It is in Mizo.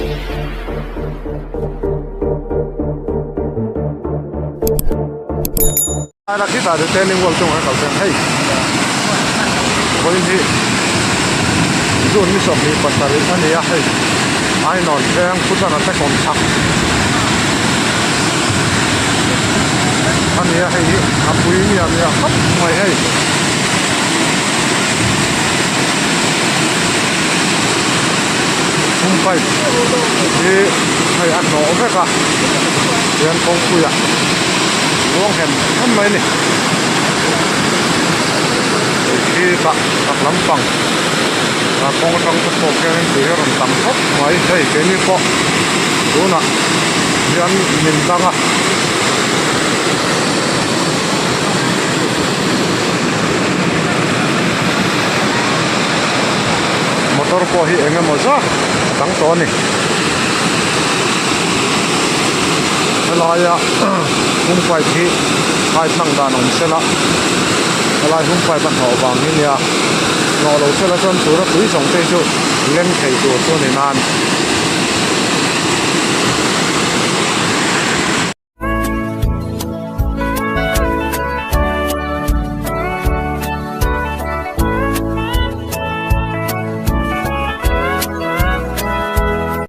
Aira khitah retaining wall chungah kal chuan hei vawiin hi June ni 27 a ni a hei Ainawn veng Putana te kawm chhak a ni a hei hi a pui miah miah khawp mai hei. Hung pipe hi hei a hnawh vek a tihian kawngpuiah ruang hem hem mai a ni hei khi tah chak lampang ah kawng atang te pawh khianin tui hi a rawn tam khawp mai hei keini pawh tunah hian min dang a. Motor pawh hi eng emaw zat a dang tawh a ni helaia hung pipe hi pipe hmang dan awm sela helai hung pipe a hnawh vang hi nia hnawh lo sela chuan tura tui zawng te hi chu leng thei tur chu a ni nan.